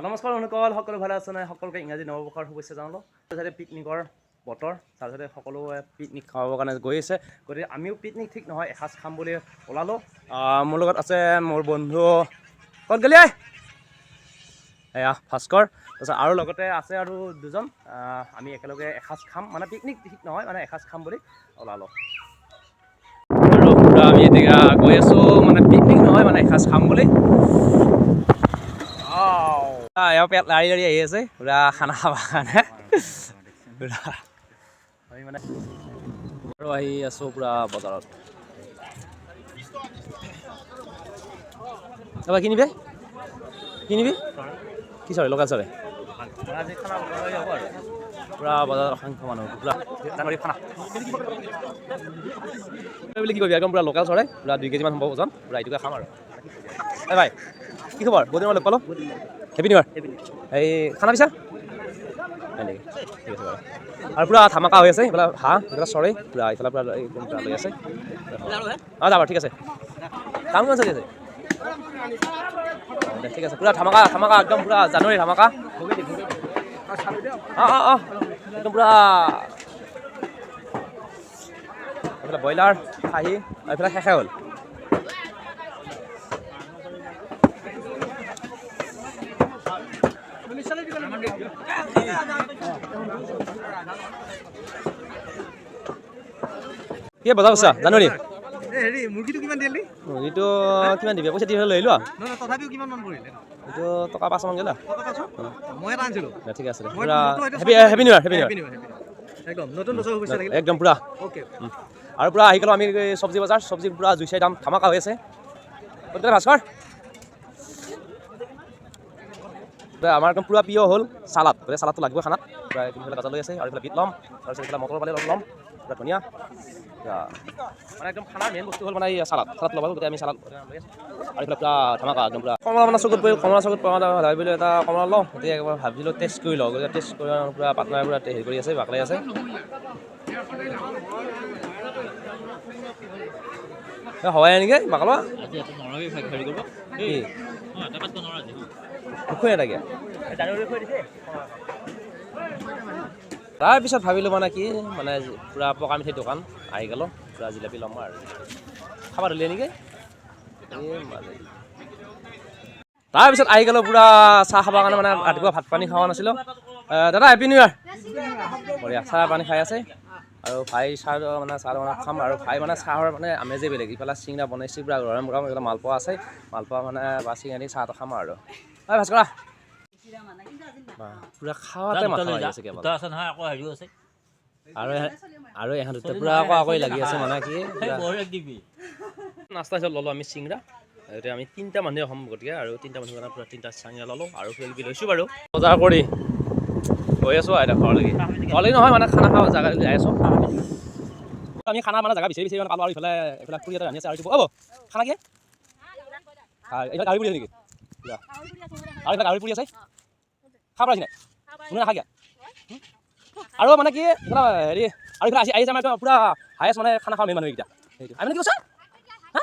নমস্কাৰ বন্ধুসকল, সকলো ভালে আছে নাই? সকলোকে ইংৰাজী নৱবৰ্ষৰ শুভেচ্ছা জনালোঁ। তাৰপিছতে পিকনিকৰ বতৰ, তাৰপিছতে সকলোৱে পিকনিক খাবৰ কাৰণে গৈ আছে। গতিকে আমিও পিকনিক ঠিক নহয়, এসাঁজ খাম বুলি ওলালোঁ। মোৰ লগত আছে মোৰ বন্ধু, ক'ত গ'লি ঐ? এয়া ভাস্কৰ। তাৰপিছত আৰু লগতে আছে আৰু দুজন। আমি একেলগে এসাঁজ খাম, মানে পিকনিক ঠিক নহয়, মানে এসাঁজ খাম বুলি ওলালোঁ। আৰু পূৰা আমি এতিয়া গৈ আছোঁ, মানে পিকনিক নহয়, মানে এসাঁজ খাম বুলি। এওঁ পেট লাৰি লাৰি আহি আছে পূৰা খানা খাবৰ কাৰণে। পূৰা আমি মানে আৰু আহি আছোঁ পূৰা বজাৰত। তাৰপৰা কিনিবি কিনিবি কি চৰে, লোকেল চৰে। আজি খানা হ'ব আৰু পূৰা বজাৰত অসংখ্য মানুহ। পূৰা জানুৱাৰী খানা বুলি কি কৰিবি, একদম পূৰা লোকেল চৰাই, পূৰা 2 কেজিমান হ'ব ওজন। পূৰা এইটোকে খাম আৰু। এই ভাই, কি খবৰ? বহুত দিনৰ লগ পালোঁ। Happy new year. এই খানা পিছা হয় নেকি? ঠিক আছে বাৰু। আৰু পূৰা ধামাকা হৈ আছে। এইফালে হাঁহ, এইফালে চৰাই, পূৰা এইফালে পূৰা একদম পূৰা লৈ আছে। অঁ, যাব, ঠিক আছে। দাম কিমান চলি আছে? দে, ঠিক আছে। পূৰা ধামাকা ধামাকা, একদম পূৰা জানুৱাৰী ধামাকা। অঁ অঁ অঁ একদম পূৰা এইফালে ব্ৰইলাৰ, খাহী, এইফালে শেষে হ'ল। কি বজাৰ কৰিছা জানুৱাৰী? হেৰি, মুৰ্গীটো কিমান দিলি? মুৰ্গীটো কিমান দিবি? পইচা দি লৈ লোৱা। নহয়, তথাপিও কিমান মান পৰিলে? এইটো টকা 5মান গ'লা। টকা 500? মই এটা আনিছিলোঁ। ঠিক আছে। মই পূৰা মোৰতো এইটো happy happy new year, happy new year. Happy new year. একদম নতুন বছৰ শুভেচ্ছা থাকিলে। একদম পূৰা। অ'কে। আৰু পূৰা আহি গ'লোঁ আমি এই চব্জি বজাৰ। চব্জি পূৰা জুইচাই দাম ধামাকা হৈ আছে। গতিকে ভাস্কৰ, আমাৰ একদম পূৰা প্ৰিয় হ'ল চালাড। গতিকে চালাডটো লাগিব খানাত। পূৰা এইফালে গাজৰ লৈ আছে আৰু এইফালে বিট ল'ম, তাৰপিছত এইফালে মটৰ পালি অলপ ল'ম। পূৰা ধুনীয়া, পূৰা মানে একদম খানাৰ মেইন বস্তু হ'ল মানে এই চালাড। চালাড ল'ব, গতিকে আমি চালাড লৈ আছোঁ। আৰু এইফালে পূৰা ধামাকা, একদম পূৰা কমলা, মানে চকুত পৰিল কমলা। চকুত পৰা ভাবিলোঁ এটা কমলা লওঁ। গতিকে একবাৰ ভাবিলোঁ টেষ্ট কৰি লওঁ। গতিকে টেষ্ট কৰি পূৰা পাৰ্টনাৰ পূৰা হেৰি কৰি আছে, বাকলাই আছে। হৱাই নেকি বাকলোৱা? কি নোখোৱাই নাথাকে। তাৰপিছত ভাবিলোঁ মানে কি, মানে পূৰা পকা মিঠাই দোকান আহি গ'লোঁ। পূৰা জিলাপি ল'ম আৰু খাব ধৰিলে নেকি এই মানে। তাৰপিছত আহি গ'লোঁ পূৰা চাহ খাবৰ কাৰণে। মানে ৰাতিপুৱা ভাত পানী খোৱা নাছিলোঁ। দাদা, হেপী নিউ ইয়াৰ। বঢ়িয়া চাহ পানী খাই আছে। আৰু ভাই চাহ মানে চাহ মানে খাম। আৰু ভাই মানে চাহৰ মানে আমেজেই বেলেগ। ইফালে চিঙৰা বনাইছে পূৰা গৰম গৰম, এইফালে মালপোৱা আছে। মালপোৱা মানে বা চিঙৰা দি চাহটো খাম আৰু। ঐ ভাস্কৰা, পূৰা খাৱাতে মাথা মাৰি আছে কেৱল। আছে নহয়, আকৌ হেৰিও আছে। আৰু আৰু এহঁত দুটা পূৰা আকৌ আকৌ লাগি আছে, মানে কি সেই বঢ়িয়া দিবি। নাস্তা হিচাপত ল'লোঁ আমি চিংৰা। এতিয়া আমি তিনিটা মানুহে হ'ম, গতিকে আৰু তিনিটা মানুহৰ কাৰণে পূৰা তিনিটা চিংৰা ল'লোঁ আৰু কিবা কিবি লৈছোঁ বাৰু। বজাৰ কৰি গৈ আছোঁ আৰু এতিয়া ঘৰলৈকে। ঘৰলৈকে নহয়, মানে খানা খোৱা জেগা যাই আছোঁ আমি। খানা মানে জেগা বিচাৰি বিচাৰি মানে পালোঁ। আৰু ইফালে এইফালে খুৰী এটা ৰান্ধি আছে। আৰু এইটো অ' খানা কি এইফালে গাহৰি পুৰি আছে নেকি? আৰু এইফালে গাহৰি পুৰি আছে। খাব পাৰিছে নাই? কোনে নাখায় কিয়? আৰু মানে কি এইফালে হেৰি, আৰু এইফালে আহি আহিছে আমাৰ একদম পূৰা হায়েষ্ট মানে খানা খোৱা মেইন মানুহকেইটা। সেইটো আমি কি কৈছা হা?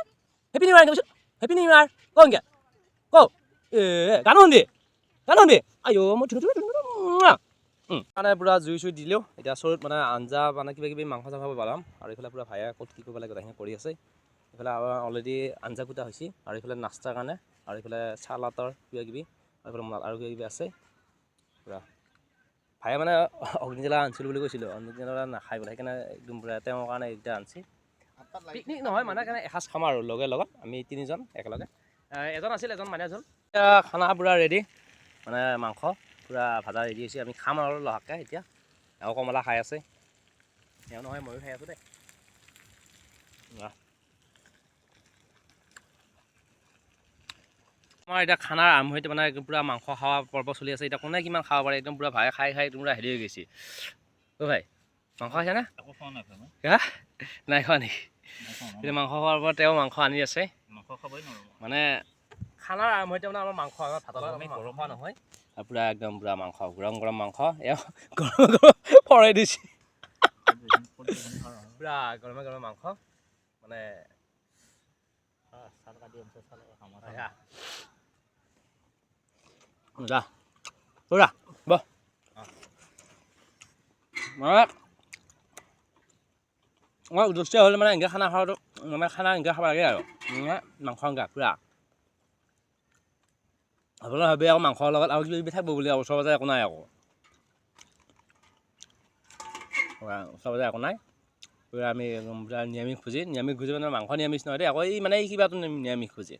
হেপী নিউ ইয়াৰ কৈছোঁ, হেপী নিউ ইয়াৰ কওঁ কিয় কওঁ? এ গানো শুনবি, গানো শুনবি। আইঅ' মই ধুনু মানে পূৰা জুই চুই দিলেও এতিয়া চৰুত মানে আঞ্জা মানে কিবা কিবি মাংস চাংস বনাম। আৰু এইফালে পূৰা ভায়ে ক'ত কি কৰিব লাগে গোটেইখিনি কৰি আছে। এইফালে আমাৰ অলৰেডি আঞ্জা কুটা হৈছে। আৰু এইফালে নাস্তাৰ কাৰণে আৰু এইফালে চালাডৰ কিবা কিবি আৰু এইফালে আৰু কিবা কিবি আছে। পূৰা ভায়ে মানে অগ্নিজ্বালা আনিছিলোঁ বুলি কৈছিলোঁ, অগ্নিজ্বালা নাখায় বোলে, সেইকাৰণে একদম পূৰা তেওঁৰ কাৰণে এতিয়া আনিছে। পিকনিক নহয়, মানে কাৰণে এসাঁজ খাম আৰু লগে লগত আমি তিনিজন একেলগে। এজন আছিল, এজন মাইনাছ হ'ল। এতিয়া খানা পূৰা ৰেডি, মানে মাংস পূৰা ভাজা ৰেডি হৈছে। আমি খাম আৰু লহাকৈ এতিয়া। আৰু কমলা খাই আছে এওঁ, নহয় ময়ো খাই আছোঁ দেই। আমাৰ এতিয়া খানাৰ আৰম্ভণিতে মানে একদম পূৰা মাংস খোৱা পৰ্ব চলি আছে। এতিয়া কোনে কিমান খাব পাৰে, একদম পূৰা ভাই খাই খাই একদম পূৰা হেৰি হৈ গৈছে। অ' ভাই, মাংস খাইছেনে? একো খোৱা নাই মই। হা, নাই খোৱা নেকি? এতিয়া মাংস খোৱাৰ পৰা তেওঁ মাংস আনি আছে। মাংস খাবই নোৱাৰোঁ। মানে খানাৰ আৰম্ভণিতে মানে আমাৰ মাংস, আমাৰ ভাতৰ লগত মাংস খোৱা নহয়। আৰু পূৰা একদম পূৰা মাংস, গৰম গৰম মাংস, এওঁ গৰম গৰম ফৰাই দিছে। পূৰা গৰমে গৰমে মাংস মানে। মজা। পুৰা বহ। মানে মই উদ্দেশ্য হ'ল মানে এনেকৈ খানা খোৱাটো, মানে খানা এনেকৈ খাব লাগে আৰু মানে মাংস আঞ্জা পুৰা। আপোনালোকে ভাবে আকৌ মাংসৰ লগত আৰু কিবা কিবি থাকিব বুলি, ওচৰ পাজৰে একো নাই আকৌ। ওচৰ পাজৰে একো নাই। পুৰা আমি একদম পুৰা নিৰামিষ ভোজি। নিৰামিষ ভোজি মানে মাংস নিৰামিষ নহয় দেই আকৌ, এই মানে এই কিবাটো নিৰামিষ ভোজি।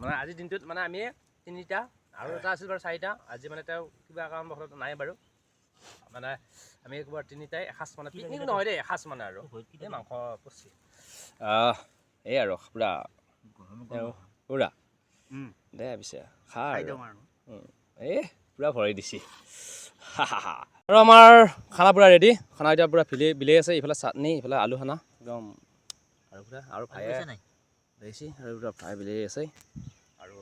মানে আজিৰ দিনটোত মানে আমি তিনিটা আৰু এটা আছিল বাৰু চাৰিটা, আজি মানে তেওঁ কিবা কাৰণবশতঃ নাই বাৰু। মানে আমি একবাৰ তিনিটাই এসাঁজ, মানে পিকনিক নহয় দেই, এসাঁজ মানে আৰু এই মাংস পচি এই আৰু পুৰা পুৰা। দে পিছে খা। খাই আৰু দিওঁ আৰু। এই পুৰা ভৰাই দিছি। আৰু আমাৰ খানা পুৰা ৰেডি। খানা এতিয়া পুৰা ভিলে বিলাই আছে। ইফালে চাটনি, ইফালে আলু খানা একদম আৰু পুৰা আৰু ভায়ে পইচা নাই। বেছি আৰু পুৰা ভাই বিলাই আছে আৰু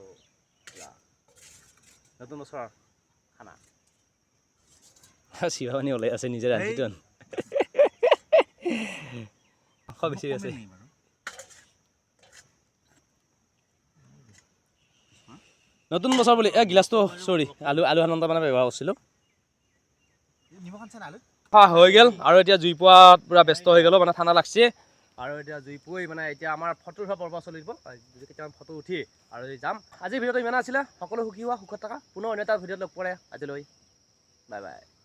পুৰা নতুন বছৰৰ খানা। চিভা পানী ওলাই আছে, নিজে ৰান্ধি। মাংস বেছি আছে। নতুন বছৰ বুলি এই গিলাচটো, চৰি, আলু সাধাৰণতে মানে ব্যৱহাৰ কৰিছিলোঁ। নিমখ আনছে না আলুত? খোৱা হৈ গ'ল আৰু এতিয়া জুই পোৱাত পূৰা ব্যস্ত হৈ গ'লো, মানে ঠাণ্ডা লাগছে। আৰু এতিয়া জুই পুৱাই মানে এতিয়া আমাৰ ফটো উঠা পৰ্ব চলিব। যদি কেইটামান ফটো উঠি আৰু যাম। আজিৰ ভিডিঅ'টো ইমানে আছিলে। সকলো সুখী হোৱা, সুখত থাকা। পুনৰ অন্য এটা ভিডিঅ'ত লগ পৰে। আজিলৈ বাই বাই।